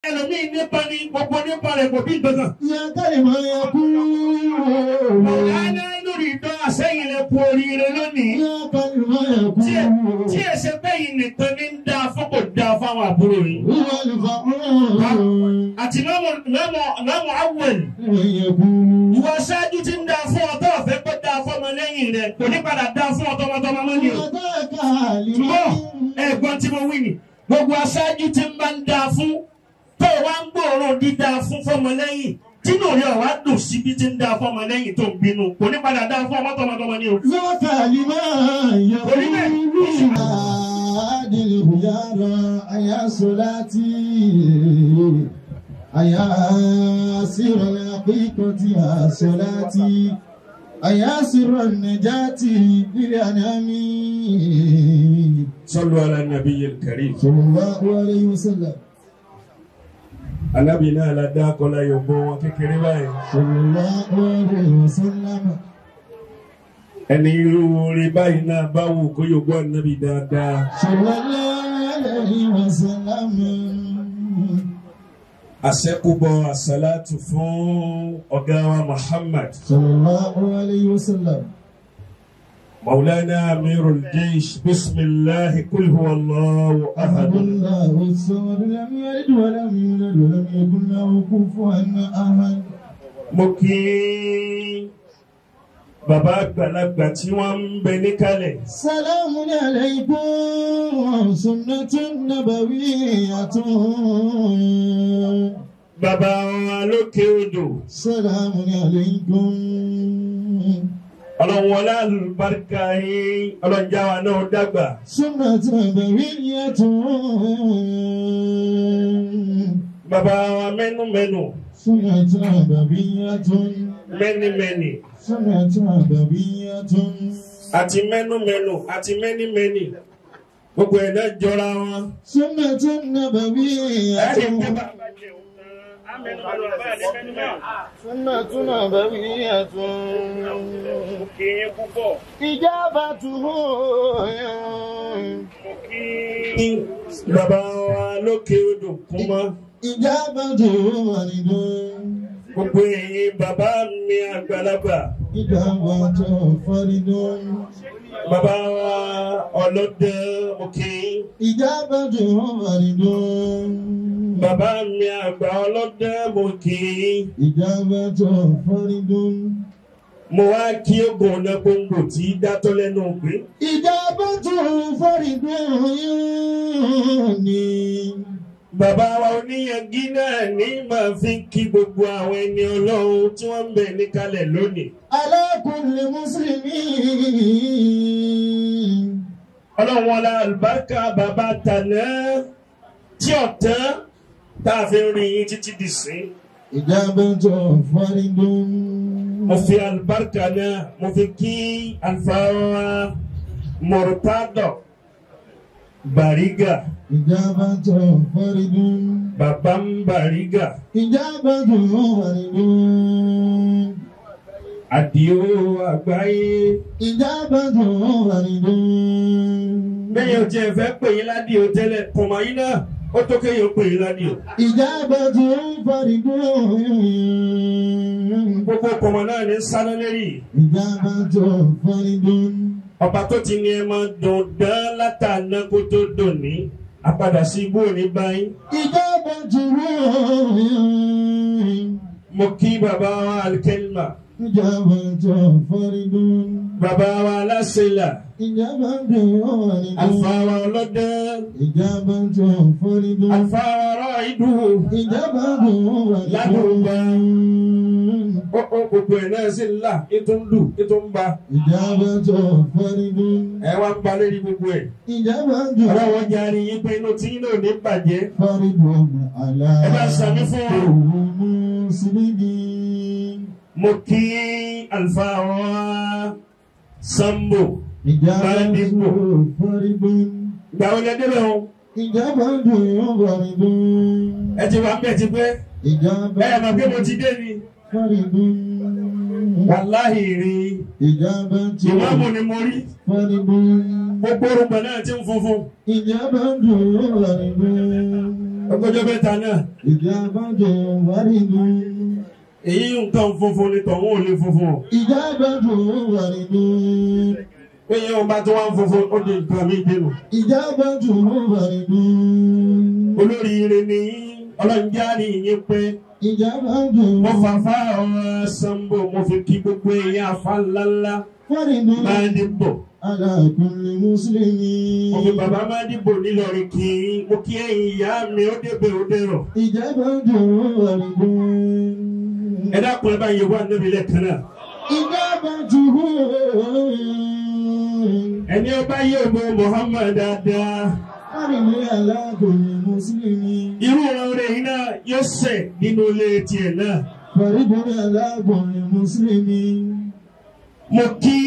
Ẹlòmíì nípa ní gbogbo nípa rẹ̀ kò bí nǹkan. Yẹ kálímà yẹ kú. Mọ̀lánà lórí ìdán àsẹ́yìn lè kú oríire lónìí. Yẹ kálímà yẹ kú. Tí ẹ ṣe bẹ́yìn nìkan ní ń dáa fún kò dáa fáwọn àbúrò yìí. Wọ́n Àti lọ́mọ awel. yẹ kú. Ìwọ aṣáájú ti ń dáa fún ọtọ́ ọ̀fẹ́ pé dáa fún ọmọ lẹ́yìn rẹ̀ kò ní padà dáa fún ọtọmọtọmọ mọ́ ni o. Túbọ̀ ẹ̀gbọ́n tí mo wí ni gbogbo aṣáájú ti ń bá ń dáa fún tó o wá ń gbòòrò dídáa fún fọmọ lẹ́yìn tínú rẹ̀ wá dùn síbi tí ń dáa fọmọ lẹ́yìn tó ń bínú kò ní padà dáa fún ọmọ tọmọtọmọ ni o. Zọ́kàlímà yẹ kú. Adìrú yàrá àyà sọ́láàtì àyà sírọ̀ àpíkọ̀tì àsọ́láàtì àyà sírọ̀ nàjàtì lílẹ̀ ànámì. Sallu ala nabiyil karim. Sallallahu alayhi wa sallam. Alábì náà la dá kọlá yòǹbó wọn kékeré báyìí. Sallallahu alayhi wa sallam. Ẹni irú orin báyìí náà bá wù kó yòǹbó ànábì dáadáa. Sallallahu alayhi wa sallam. Àṣẹ́kùbọ̀ àṣàlátù fún ọ̀gá wa Muhammad. Sallallahu alayhi wa sallam. Maulana Amirul Jaysh bisimilahi kul huwa Allahu ahad. Allahu samad lam yalid wa lam yulad wa lam yakun lahu kufuwan ahad. Mo kí bàbá àgbàlagbà tí wọ́n ń bẹ níkàlẹ̀. Salamun alaykum sunnatun nabawiyyatun. Bàbá wa lókè odò. Salamun alaykum. Ọlọ́run wọlé àlùbáríkà yín ọlọ́run já wa náà dàgbà. Sunnatun nabawiyyatun. Bàbá wa mẹ́nu-mẹ́nu. Sunnatun nabawiyyatun. Mẹ́ni-mẹ́ni. Sunnatun nabawiyyatun. Àti mẹ́nu-mẹ́nu àti mẹ́ni-mẹ́ni. Gbogbo ẹ̀ náà jọra wọn. Sunnatun nabawiyyatun. Sunnatun nabawiyyatun. Kì í púpọ̀. Ijabatuhu. Kí bàbá wa lókè odò kún mọ́. Ijabatuhu waridun. Gbogbo ẹ̀yin bàbá mi àgbàlagbà. Ijabatuhu faridun. Bàbá wa ọlọ́dẹ òkè. Ijabatuhu faridun. Bàbá mi àgbà ọlọ́dẹ òkè. Ijabatuhu faridun. Mo wá kí ogun ọ̀nà gbòǹgbò tí dátọ́ lẹ́nu ògbé. Ijabatuhu faridun ni. Bàbá wa oníyangí náà ní máa fi kí gbogbo àwọn ẹni Ọlọ́run tí wọ́n ń bẹ níkàlẹ̀ lónìí. Ala kulli muslimin. Ọlọ́run wọlá àlùbáríkà bàbá tàná tí ọ̀tán tá a fi ń rin yín títí dì sí. Ijabatuhu faridun. Mo fi àlùbáríkà náà mo fi kí àlùfáà Murtado Bariga. Ijabatuhu faridun. Bàbá ń Bariga. Ijabatuhu faridun. Àdìo àgbáyé. Ijabatuhu faridun. Bẹ́ẹ̀ o tiẹ̀ fẹ́ pè yín ládìo tẹ́lẹ̀ kọ̀mọ̀ yín náà ó tó kéèyàn pè yín ládìo. Ijabatuhu faridun. Gbogbo kọ̀mọ̀ náà ní sáná lérí. Ijabatuhu faridun. Ọba tó ti ní ẹ máa dùn dán látàná kó tó dùn ní àpadà sí ibú òní báyìí. Ijabatuhu. Mo kí bàbá wa Alkelma. Ijabatuhu faridun. Bàbá wa Aláṣẹlà. Ijabatuhu faridun. Àlùfáà wa ọlọ́dẹ. Ijabatuhu faridun. Àlùfáà wa Ráìdù. Ijabatuhu faridun. Ládùúgbà. Ó gbogbo ẹ̀ náà sì ń là, ètò ń lù, ètò ń ba. Ijabatuhu faridun. Ẹ wá ń ba lérí gbogbo ẹ̀. Ijabatuhu Ọlọ́wọ́ jẹ́ yín pé inú tí yín náà ní bàjẹ́. faridun ala Ẹ bá sàmí fún wa. muslimin. Mo kí àlùfáà wa Sambo. Ijabatuhu faridun. Ìgbà wo lẹ débẹ̀ o? Ijabatuhu faridun. Ẹ ti wà ń bẹ̀ ti pẹ́. Ẹ mọ̀ pé mo ti dé ni. Faridun. Wàláhì rí. Ijabatuhu Ìmáàmù ni mo rí. faridun. Gbogbo orúkọ náà ti ń funfun. Ijabatuhu faridun. Ọgbọ́jọ́ mẹ́ta náà. Ìjábàjò wàrídùn. Èyí nǹkan funfun ni tọ̀hún ò lè funfun. Ìjábàjò wàrídùn. Èyí ò bá tó wá ń funfun ó di nǹkan mi dénú. Ìjábàjò wàrídùn. Olóríire ni ọlọ́njà ni ìyẹn pé. Ìjábàjò. Mo fàfà ọ̀rọ̀ Sambo mo fi kí gbogbo èèyàn àfa ńláńlá. Wàrídùn. Máa dìbò. Ala kulli muslimin. Mo fi bàbá máa dìbò nílọrin kì í mo kí ẹ̀yin ìyá mi ó débẹ̀ ó dẹ̀rọ̀. Ìjábàjò wàrídùn. Ẹ dákun ẹ bá yẹ wá níbi lẹ́ẹ̀kan náà. Ìjábàjò. Ẹni ọba yóò bọ Muhammad dáadáa. Wàrídùn ala kulli muslimin. Irú ọ̀rẹ́ yìí náà yóò ṣẹ̀ nínú ilé tiẹ̀ náà. Wàrídùn ala kulli muslimin. Mo kí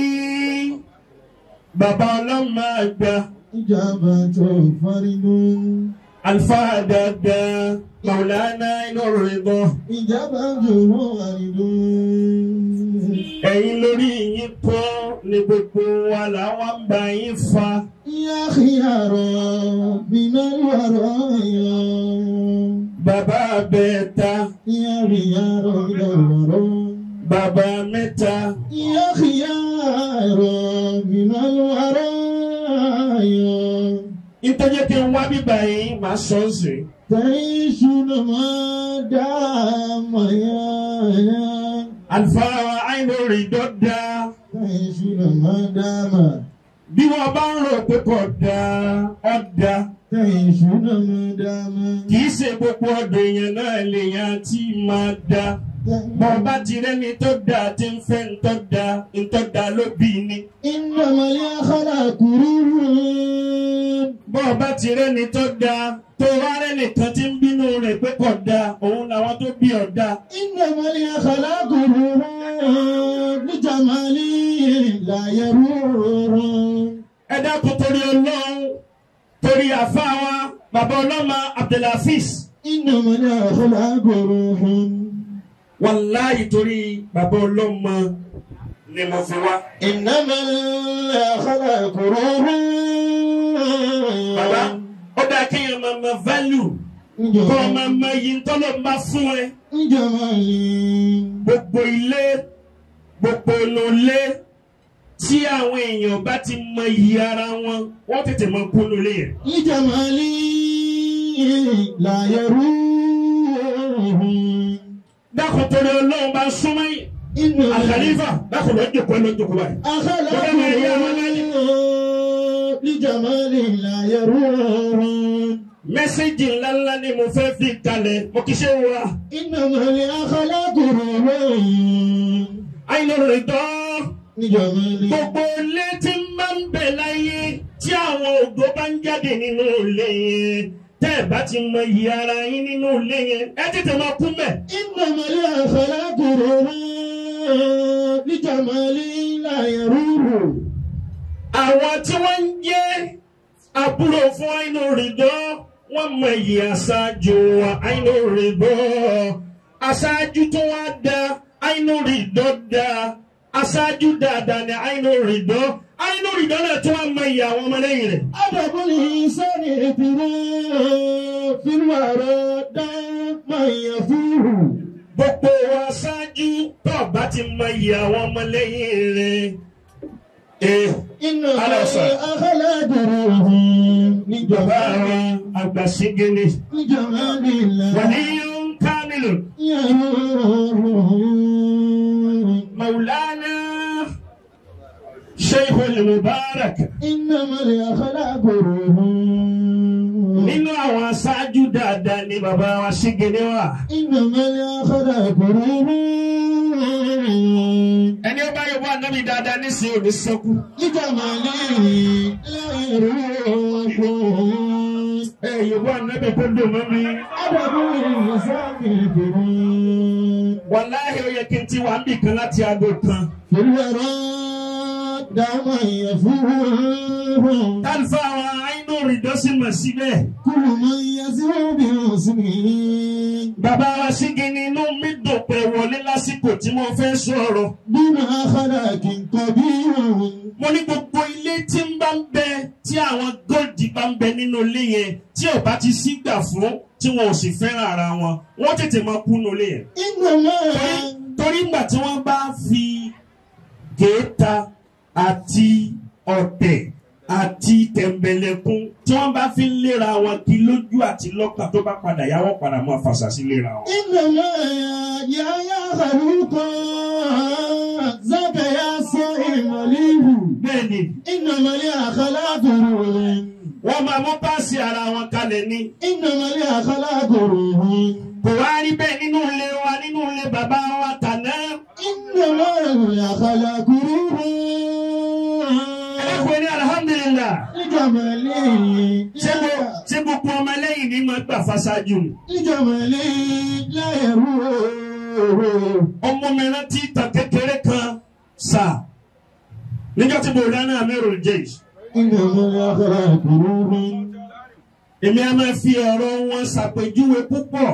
bàbá ọlọ́mọ àgbà. Ìjábàjò wàrídùn. Alfa dáadáa Maulana inú rẹ̀ bọ̀. Ìjábàjò wàrídùn. Ẹ̀yin lórí yín kọ́ ni gbogbo wa làwọn ń bá yín fa. Ya khiyara minal waraya. Bàbá bẹ́ẹ̀ta. Ya khiyara minal waraya. Bàbá mẹ́ta. Ya khiyara minal waraya. Nítorí kí n wá bíbá yín, màá sọ ọ́ sí. Ta'ishuna ma dama ya. Àlùfáà Àìlórí dọ́dá. Ta'ishuna ma dama. Bí wọ́n bá ń rò pé kò dáa, ó dáa. Ta'ishuna ma dama. Kì í ṣe gbogbo ọ̀dọ̀ èèyàn náà lèèyàn tí máa dá. Bọ́ bá ti rẹ́ni tó dáa tí ń fẹ́ ńtọ́ dáa, ńtọ́ dáa ló bí ni. Innamal akhlaqu ruhun. Bọ́ bá ti rẹ́ni tó dáa tó wá rẹ́nìkan tí ń bínú rẹ̀ pé kò dáa, òun làwọn tó bí ọ̀ dáa. Innamal akhlaqu ruhun li jamali la yarurun. Ẹ dákun torí Ọlọ́run, torí àfáà wa, bàbá ọlọ́mọ Abdulhafiz. Innamal akhlaqu ruhun. Wàláyì torí bàbá ọlọ́mọ ni mo fi wá. Innamal akhlaqu ruhun. Bàbá, ó dáa kéèyàn máa ma value kọ́ ọ máa ma yí ntọ́lọ́ máa fún ẹ. Jamali. Gbogbo ilé, gbogbo ilé tí àwọn èèyàn bá ti mọ iyì ara wọn, wọ́n tètè mọ kú nílé yẹn. Jamali la yarurun. Dákun torí Ọlọ́run bá ń súnmọ́ yìí. Àkàlífà dákun lọ jókòó lọ jókòó báyìí. Akhlaqu li jamali la yarurun. Mẹ́sẹ̀gì ńláńlá ni mo fẹ́ fi kalẹ̀, mo kì í ṣe wa. Innamal akhlaqu ruhun. Àìlórí dán. Jamali. Gbogbo ilé tí máa ń bẹ láyé tí àwọn ògo bá ń jáde nínú ilé yẹn. Tẹ́ ẹ̀ bá ti mọ iyì ara yín nínú ilé yẹn, ẹ tètè máa kú mẹ́. Innamal akhlaqu ruhun li jamali la yarurun. Àwọn tí wọ́n ń jẹ́ àbúrò fún Àìlórí dán, wọ́n mọ iyì aṣáájú wa Àìlórí dán. Aṣáájú tó wá da Àìlórí dán da. Aṣáájú dáadáa ni Àìlórí dán. Àìlórí dán náà tó wá mọ iyì àwọn ọmọlẹ́yìn rẹ̀. Adabul insani ìdúró fil wara dama yafuru. Gbogbo wa aṣáájú tó bá ti mọ iyì àwọn ọmọlẹ́yìn rẹ̀. Innamal akhlaqu ruhun. Bàbá wa àgbà Ṣígínì. Li jamali la Wàlíyún Kámílù. yarurun. Maulana Sheikhul Mubarak. Innamal akhlaqu ruhun. Nínú àwọn aṣáájú dáadáa ni bàbá wa Ṣígínì wà. Innamal akhlaqu ruhun. Ẹni ó bá yọ wá nábì dáadáa nísìnyí ò ní sẹ́kù. Li jamali la yarurun. Ẹ yọ wá nábì tó dùn mọ́ mi. Adabul insani ìdúró. Wàláhì ó yẹ kí n ti wà níbì kan láti aago kan. Fil wara dama yafuru. Tálífà àwọn Àìlórí dọ́sí mọ̀ síbẹ̀. Kullu man yasiru bi husnihi. Bàbá wa Ṣígínì inú mi dùn pé wọlé lásìkò tí mo fẹ́ sọ̀rọ̀. Duna akhlaqin qabihun. Mo ní gbogbo ilé tí ń bá ń bẹ tí àwọn góòdì bá ń bẹ nínú ilé yẹn tí ò bá ti sígbà fún tí wọn ò sì fẹ́ràn ara wọn, wọ́n tètè máa kú nulẹ̀ yẹn. Torí ìgbà tí wọ́n bá fi kéèta àti ọ̀tẹ̀ àti tẹ̀m̀bẹ̀lẹ̀kun tí wọ́n bá fi ń léra wọn kí lójú àti lọ́kàn tó bá padà yá wọ́n padà máa fàṣà sí léra wọn. Innama ya khaluqa zaka ya sa'imalihu. Bẹ́ẹ̀ni. Innama ya khalaqu ruhin. Wọ́n máa mú páàsì ara wọn kalẹ̀ ní. Innama ya khalaqu ruhin. Kò wá rí bẹ́ẹ̀ nínú ilé wa nínú ilé bàbá wa tàná. Innama ya khalaqu ruhin. Ẹlẹ́kùn ní alhamdulillah. Ṣé gbogbo ọmọ lẹ́yìn ní máa gbà fásájú? Ọmọ mi rántí ìtàn kékeré kan sà. Níjọ́ tí mo dáná Amirul Jaysh. Èmi a máa fi ọ̀rọ̀ wọn ṣàpèjúwe púpọ̀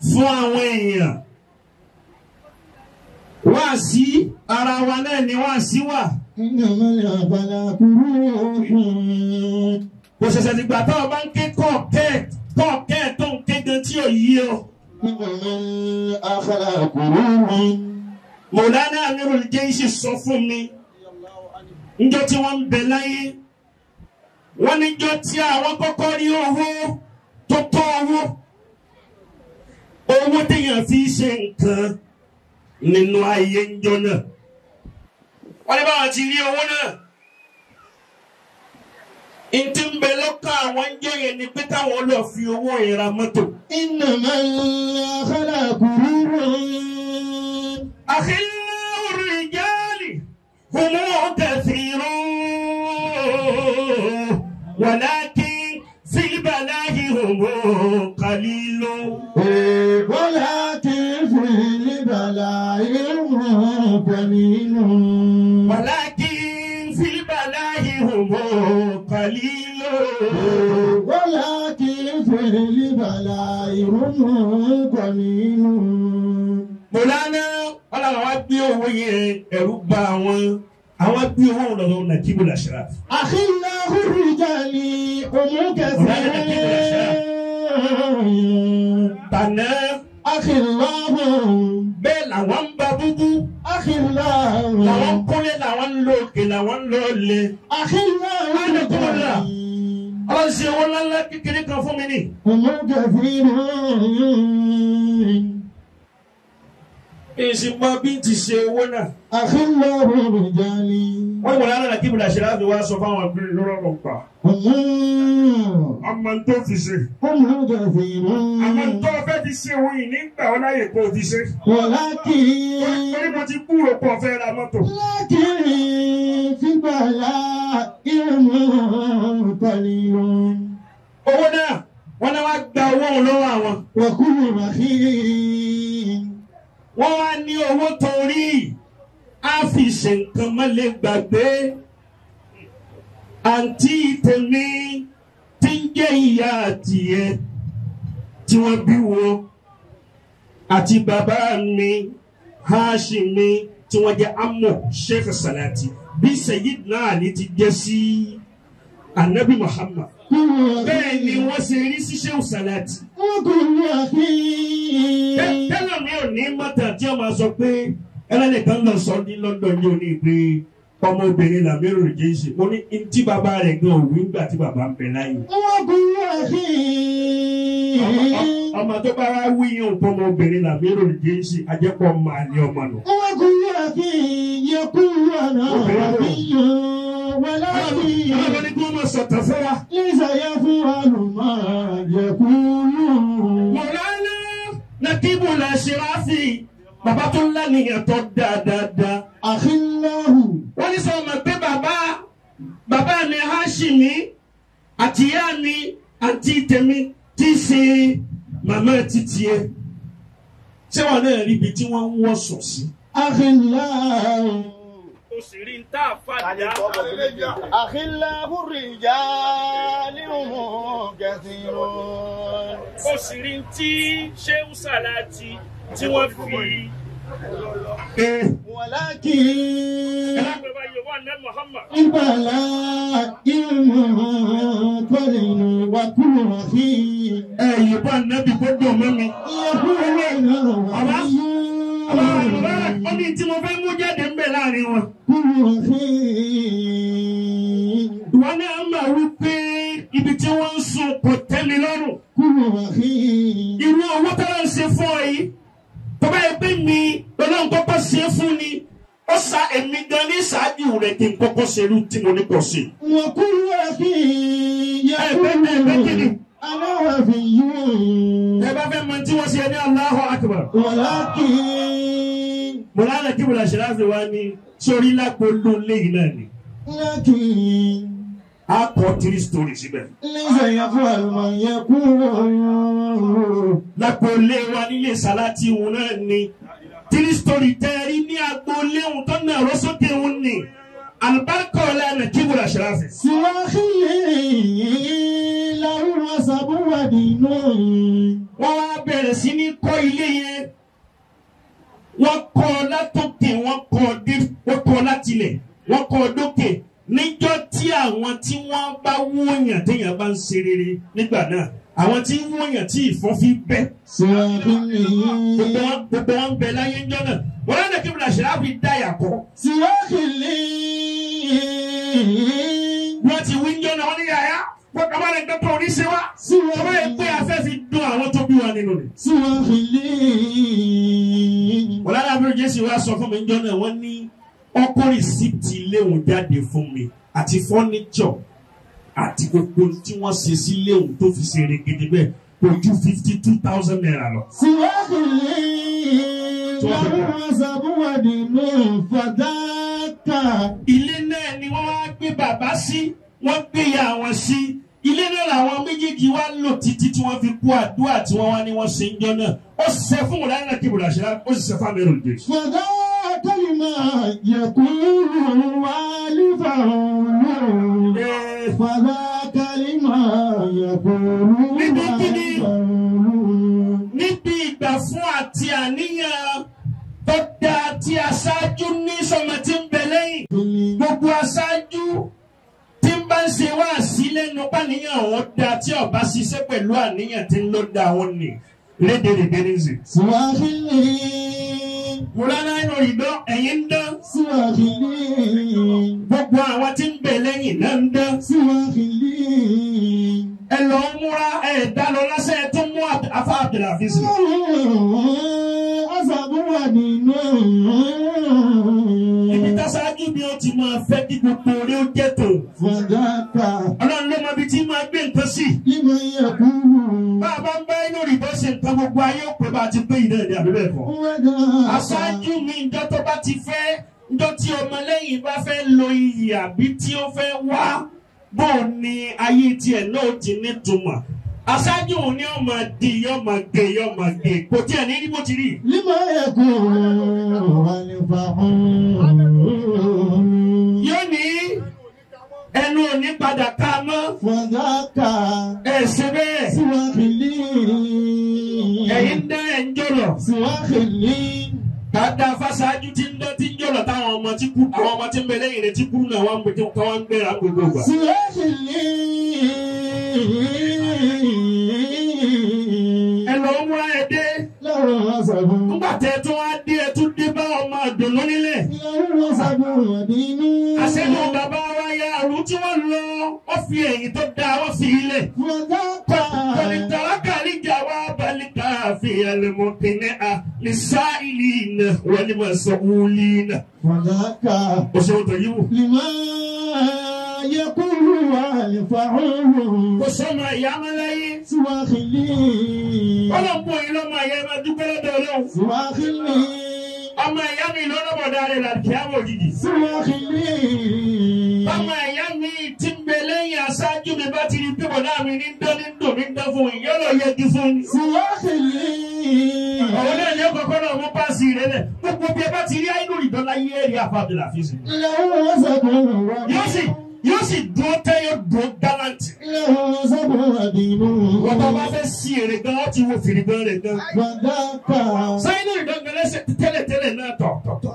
fún àwọn èèyàn. Wáàsí ara wa náà ni wáàsí wà. Kò ṣẹ̀ṣẹ̀ dìgbà tó o bá ń ké kọ̀ọ̀kẹ́ tó ń ké gan tí ò yí o. Mọ̀lánà Amirul Jaysh sọ fún mi níjọ́ tí wọ́n ń bẹ láyé, wọ́n níjọ́ tí àwọn kọ́kọ́ rí owó tó tó owó, owó téèyàn fi ṣe nǹkan nínú ayé ńjọ́ náà. Wọ́n ní báwọn ti rí owó náà. Ntí ń bẹ lọ́kàn àwọn ń jẹ́ yẹn ni pé táwọn lọ fi owó yẹn ra mọ́tò. Innamal khalaqu ruhin. Akhillau rijali humu kathirun walakin fil balahi humu qalilun. Walakin fil balahi humu qalilun. Walakin fil balahi humu qalilun. Walakin fil balahi humu qalilun. Mọ̀lánà ọlọ́run wá gbé owó yẹn ẹ̀rú bá àwọn àwọn gbé owó lọ́dọ̀ Nakibul Ashraf. Akhillahu rijali humu kathirun. Tànà. Akhillahu. Bẹ́ẹ̀ làwọn ń ba búbú. Akhillahu. Làwọn kúnlẹ̀ làwọn ń lo òkè làwọn ń lo olè. Akhillahu rijali. Ọlọ́run ṣe owó ńláńlá kékeré kan fún mi ní. Humu kathirun. Èsì mọ bí ti ṣe owó náà. Akhillahu rijali. Wọ́n wọ̀n lára Nakibul Ashraf wá sọ fáwọn ìbílẹ̀ lọ́rọ̀ pa. Ọmọ tó fi ṣe. Àmọ́ tó fẹ́ fi ṣe òun yìí nígbà ọ láyè kó fi ṣe. Walakin. Torí mo ti kúrò pọ̀ fẹ́ ra mọ́tò. Lakin fil bala'i humu qalilun. Owó náà, wọ́n náà wá gba owó òun lọ́wọ́ àwọn. Wa kullu bakhin. Wọ́n wá ní owó torí a fi ṣe nǹkan mọ́lẹ̀ gbàgbé. Àǹtí tèmi tí ń jẹ́ ìyá tiẹ̀ tí wọ́n bí wọn àti bàbá mi Hashimi tí wọ́n jẹ́ amọ̀ Sheikh Salati bí Sayyidina Ali ti jẹ́ sí Anabi Muhammad. Bẹ́ẹ̀ ni wọ́n ṣe rí sí Sheikh Salati. Tẹ́lẹ̀ mi ò ní mọ́tà tí wọ́n máa sọ pé ẹlẹ́nìkan lọ sọ ní London yóò ní pé ọmọbìnrin l'Amirul Jaysh. Mo ní tí bàbá rẹ̀ gan òwú nígbà tí bàbá ń bẹ láyé. Ọmọ tó bá wá wí yín òkú ọmọbìnrin l'Amirul Jaysh ajẹ́pọ̀ máa ní ọmọ nù. Ọlọ́run ní kí wọ́n máa sọ̀tàn fún wa. Mọ̀lánà Nakibul Ashrafi bàbá tó lánìyàn tó dáadáa. Akhillahu. Wọ́n ní sọ ma pé bàbá mi Hashimi àti ìyá mi àti tèmi tí í ṣe màmá títí ẹ. Ṣé wọn náà rí ibi tí wọ́n ń wọ̀sọ̀ sí? Akhillahu. O sì rí n tá a fà dá. Akhillahu rijali humu kathirun. O sì rí n tí Shehu Salati tí wọ́n fi ولكن البلاء قرن وكل أخي. Ẹ̀yìn bá nẹ́bí kó dùn mọ́ mi. يقول Ó ní tí mo fẹ́ mú jáde ń bẹ̀ láàrin wọn. كل أخي. Ìwọ náà máa wí pé ibi tí wọ́n ń sùn kò tẹ́ mi lọ́rùn. كل أخي. Irú owó tó ń ṣe fún ọ yìí, tó bá yẹ pé mi Ọlọ́run kọ́kọ́ ṣe é fún ni, ó sa èmi gan ní ṣáájú rẹ̀ kí n kọ́kọ́ ṣe irú tí mo ní kọ́ sí. وكل أخي يقول أنا وفي. Ẹ bá fẹ́ mọ tí wọ́n ṣe ní Allahu Akbar. ولكن Mọ̀lá kí Bùrà Ṣìláfì wá ní sórí lápò ló léyìí náà ni. لكن A kọ 3 stories síbẹ̀. ليس يفعل من يقول. Lápò lé wa nílé Sàlátì òun náà ni. 3 stories tẹ́rí ní agbo léhùn tó náà rọ́sókè òun ni. Àlùbáríkà ọ̀la ẹ̀nà kí Bùrà Ṣìláfì. سوى خلي له وسب ودين. Wọ́n wá bẹ̀rẹ̀ sí ní kọ́ ilé yẹn. Wọ́n kọ́ látòkè, wọ́n kọ́ látilẹ̀, wọ́n kọ́ dókè. Níjọ́ tí àwọn tí wọ́n bá wóyàn téèyàn bá ń ṣe rere nígbà náà, àwọn tí ń wóyàn tí ìfọ́n fi bẹ́. سوى خلي Gbogbo wọn ń bẹ láyé ńjọ́ náà. Wọ́n lọ́dọ̀ kí Bùrà Ṣìláfì dá yàkọ́. سوى خلي Wọ́n ti wí ńjọ́ náà, wọ́n ní yàyà. Wọ́n bá lè dọ́tọ̀ oníṣẹ́ wa. Wọ́n bá yẹ pé afẹ́ fi dún àwọn tó bí wa nínú rẹ̀. سوى خلي Wọ́n lára abẹ́rẹ́ Jésù wá sọ fún mi ńjọ́ náà, wọ́n ní ọkọ rìsíptì léwu jáde fún mi àti fọ́níṣọ̀ àti gbogbo tí wọ́n ṣe sí léwu tó fi ṣe regede bẹ́ẹ̀ kò ju 52,000 naira lọ. سوى خلي له وسب ودين فذاك. Ilé náà ni wọ́n wá gbé bàbá sí, wọ́n gbé ìyá wọn sí. Ilé náà làwọn méjèèjì wá lò títí tí wọ́n fi kú àdúrà tí wọ́n wá ní wọ́n ṣe ń jọ náà. Ó ṣiṣẹ́ fún Mùláyà kí Bùrà Ṣìlá, ó ṣiṣẹ́ fún Amẹ́rù Jésù. فذاك لما يقول والفه. فذاك لما يقول والفه. Níbi ìgbà fún àti àníyàn tó dáa tí aṣáájú ní sọmọ tí ń bẹ lẹ́yìn. Gbogbo aṣáájú tí ń bá ń ṣe wá sí lẹ́nu pàníyàn àwọn dáa tí ọba ṣiṣẹ́ pẹ̀lú àníyàn tí ń lọ da àwọn nì lédèrèdè níṣì. سوى خلي Mùlánà inú ìdán ẹ̀yìn ń dán. سوى خلي Gbogbo àwọn tí ń bẹ lẹ́yìn náà ń dán. سوى خلي Ẹ lọ múra ẹ dá lọ lásẹ̀ ẹ tún mú Afa Abdulhafiz. أصاب ودين. Ibi táṣáájú mi ó ti máa fẹ́ kí gbogbo orí ó jẹ́ tòun. فذاك Ọlọ́run ló mọ ibi tí máa gbé nǹkan sí. لمن يقول. Bá a bá ń bá inú ìbọn ṣe nǹkan gbogbo ayé ó pé bá a ti gbé ìdá ẹ̀dẹ̀ àbí bẹ́ẹ̀ kọ́. Aṣáájú mi ǹjọ́ tó bá ti fẹ́, ǹjọ́ tí ọmọlẹ́yìn bá fẹ́ lo iyì àbí tí ó fẹ́ wá, bó ni ayé tiẹ̀ náà ti nítumọ̀. Aṣáájú òun ni ó máa di, yó máa gé, yó máa gé. Kò tiẹ̀ ní rí bó ti rí. لما يكون والفه. Yóò ní ẹnu ò ní padà ká mọ́. فذاك Ẹ ṣe bẹ́ẹ̀. سوى خلي Ẹ̀yin ń dán ẹ̀ ń jọ̀lọ̀. سوى خلي Dada fásáájú tí ń dán tí ń jọ̀lọ̀ táwọn ọmọ tí kú àwọn ọmọ tí ń bẹ lẹ́yìn rẹ̀ tí kú náà wọ́n ń gbé wọ́n ń gbéra gbogbo ìgbà. سوى خلي Ẹ lọ múra ẹ dé. له وسب Nígbà tẹ tún wá dé ẹ tún dé bá ọmọ àdùnnú nílẹ̀. له وسب ودين. Àṣẹ́nu bàbá wa ya àrùn tí wọ́n lọ, wọ́n fi ẹ̀yìn tó dáa wọ́n fi ilẹ̀. فذاك Kọ̀lìtàlákàlìjà wa balìkà fi ẹlẹ́mọ̀kìnní à ní sáìlì iná wọlé mọ̀ sọ̀wúlì iná. فذاك O ṣeun tó yíwò. لما يقول والفه. Kò sọ́mọ ìyá máa láyé. سوى خلي Ọlọ́run bò yín lọ́mọ ìyá ẹ máa dúpẹ́ lọ́dọ̀ Ọlọ́run. سوى خلي Ọmọ ìyá mi lọ́nà bọ̀dá rẹ̀ làkì àwọ̀ òjijì. سوى خلي Ọmọ ìyá mi ti ń bẹ lẹ́yìn aṣáájú mi bá ti rí pé bọ̀dá mi ní dán ní dùn mí dán fún yín yọ́lọ̀ yẹgi fún mi. سوى خلي Ọ̀rọ̀ náà ni ó kọ́kọ́ náà mú páàsì rẹ̀ lẹ̀. Gbogbo bí ẹ bá ti rí àìlú ìdán láyé ẹ̀rí Afa Abdulhafiz. له وسب Yóò sì Yóò sì dúró tẹ́ yóò dúró gallant. Wọ́n tó bá fẹ́ sí èrè gan, ó ti wo fìrìgbọ́n rẹ̀ gan. Sáyẹ́nì ìdángan lẹ́sẹ̀ tẹ́lẹ̀tẹ́lẹ̀ náà tọ̀ tọ̀ tọ̀.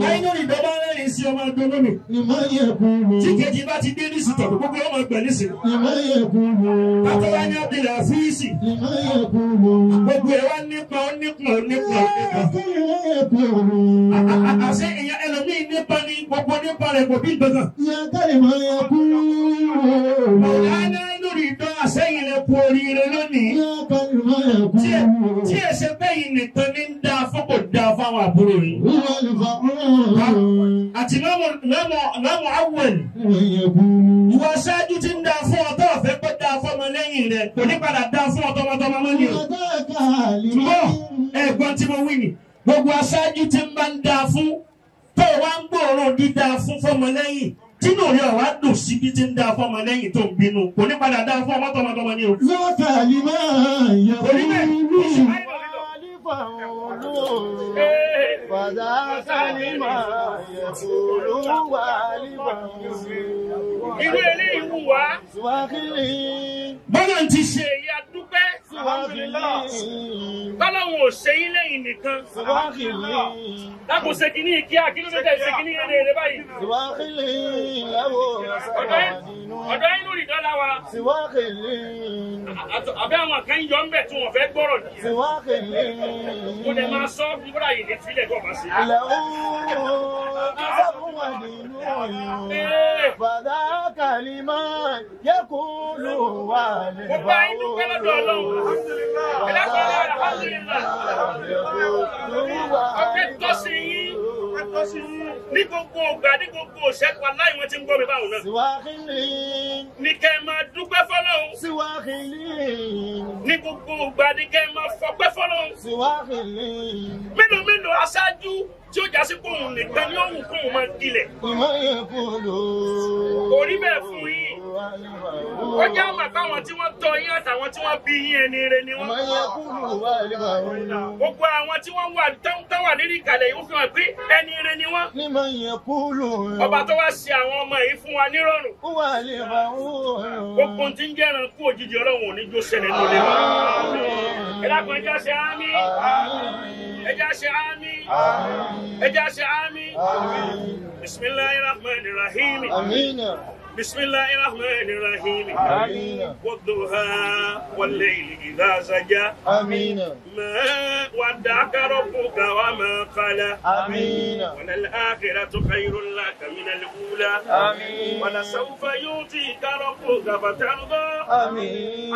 Sáyẹ́nì ìdángan rẹ́rìn sí ọmọ ẹgbẹ́ lónìí. Tí kejì bá ti dé ní sùtọ̀ gbogbo ọmọ ẹgbẹ́ nísìnyí. Bàtọ́ wa ní Abdul Afíìsì. Gbogbo ẹ̀ wá nípa ó nípa ó nípa ó nípa. Àṣé ìyá ẹlòmíì nípa ní gbogbo nípa rẹ̀ kò bí gbọ̀ngàn. Mọ̀lánà lórí ìdán àṣẹ́yìn lẹ kú oríire lónìí. Tí ẹ ṣe bẹ́yìn nìkan ní ń dáa fún kò dáa fáwọn àbúrò yìí. Àti mọ́mọ́ awel. Ìwọ aṣáájú ti ń dáa fún ọtọ́ ọ̀fẹ́ pé dáa fún ọmọ lẹ́yìn rẹ̀ kò ní padà dáa fún ọtọmọtọmọ mọ́ ni o. Túbọ̀ ẹ̀gbọ́n tí mo wí ni gbogbo aṣáájú ti ń bá ń dáa fún tó wá ń gbòòrò dídáa fún fọmọ lẹ́yìn tínú rẹ̀ wá dùn síbi tí ń dáa fọmọ lẹ́yìn tó ń bínú kò ní padà dáa fún ọmọ tọmọtọmọ ni o. Irú eléyìí wù wá. Bọ́lá ti ṣe èyí adúpẹ́. Bọ́láwọn ò ṣe yín lẹ́yìn nìkan. Lákò ṣe kìíní kíá kí ló dé ṣe kìíní eré eré báyìí. Ọ̀dọ́ yín lórí dọ́là wa. Àbẹ́ àwọn kan yọ ń bẹ̀ tí wọ́n fẹ́ gbọ́rọ̀ ní. Mo dẹ̀ máa sọ nígbà yìí ní fílẹ̀ tó bá ṣe. Mo bá yín dúpẹ́ lọ́dọ̀ Ọlọ́run. Ọpẹ́ tọ́ sí yín ní gbogbo ògbà ní gbogbo òṣèlú aláì wọ́n ti ń gbọ́ mi báwọn náà. Ní kẹ́ ẹ máa dúpẹ́ fọ́lọ́run. Ní gbogbo ògbà ní kẹ́ ẹ máa fọpẹ́ fọ́lọ́run. Mélòó mélòó aṣáájú tí ó jásí kóhùn nìkan ní òun kóhùn máa dilẹ̀. Kò rí bẹ́ẹ̀ fún yín. Ó jẹ́ àmà fáwọn tí wọ́n tọ́ yín àtàwọn tí wọ́n bí yín ẹni rere ni wọ́n. Gbogbo àwọn tí wọ́n wà tán wà lérí ìkàlẹ̀ yìí ó fi hàn pé ẹni rere ni wọ́n. Ọba tó wá ṣe àwọn ọmọ yìí fún wa nírọ̀rùn. Gbogbo tí ń jẹ́ran kú òjijì Ọlọ́run ò ní jó ṣẹlẹ̀ lóde wa. Ẹ dákun ẹ jẹ́ ṣe àmín. Ẹ jẹ́ ṣe àmín. Ẹ jẹ́ ṣe àmín. Bismillahir Rahmanir Rahim. بسم الله الرحمن الرحيم. آمين. والضحى والليل إذا سجى. آمين. ما ودعك ربك وما قلى. آمين. وللآخرة خير لك من الأولى. آمين. ولسوف يعطيك ربك فترضى. آمين.